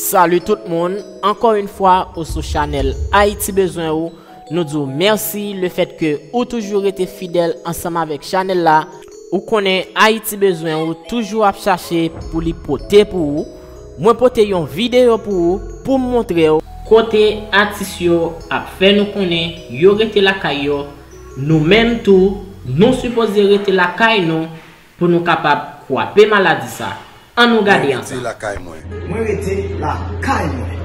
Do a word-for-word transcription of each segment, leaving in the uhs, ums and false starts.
Salut tout moun, ankò yon fwa ou sou chanèl Ayiti Bezwen Ou. Nou di w mèsi lefètke ou toujou rete fidèl ansanm avèk chanèl la. Ou konnen Ayiti Bezwen Ou toujou ap chache pou li pote pou ou. Mwen pote yon videyo pou ou, pou m montre w kote atis yo ap fè nou konnen yo rete lakay yo. Nou menm tou, nou sipoze rete lakay nou pou nou kapab kwape maladi sa. Ann nou gade ansanm. Mwen rete lakay mwen. Mwen rete lakay mwen.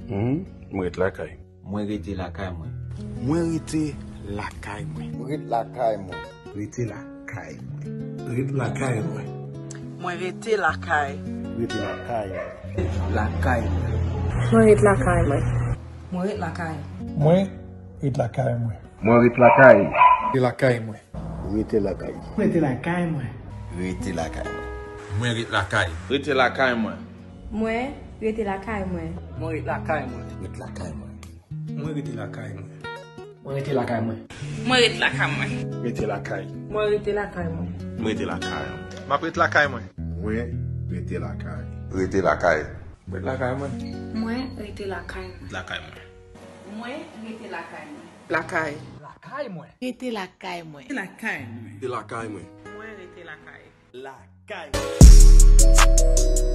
Hmm, mwen rete lakay. Mwen rete lakay mwen. Mwen rete lakay mwen. Mwen rete lakay mwen. Rete lakay mwen. Rete lakay mwen. Mwen rete lakay. Rete lakay. Lakay mwen. Mwen rete lakay mwen. Mwen rete lakay. Mwen rete lakay mwen. Mwen rete lakay. Rete lakay mwen. Rete lakay. Rete lakay mwen. Rete lakay mwen. Mwen rete lakay. Rete lakay mwen. Mwen rete lakay mwen. Mwen rete lakay mwen. Rete lakay mwen. Mwen rete lakay mwen. Mwen rete lakay mwen. Mwen rete lakay mwen. Rete lakay. Mwen rete lakay. M ap rete lakay mwen. Mwen rete lakay. Rete lakay. Mwen rete lakay mwen. Mwen rete lakay mwen. Lakay mwen. Mwen rete lakay mwen. Lakay. Lakay mwen. Rete lakay mwen. Lakay mwen. Rete lakay mwen. Mwen rete lakay. Lakay mwen.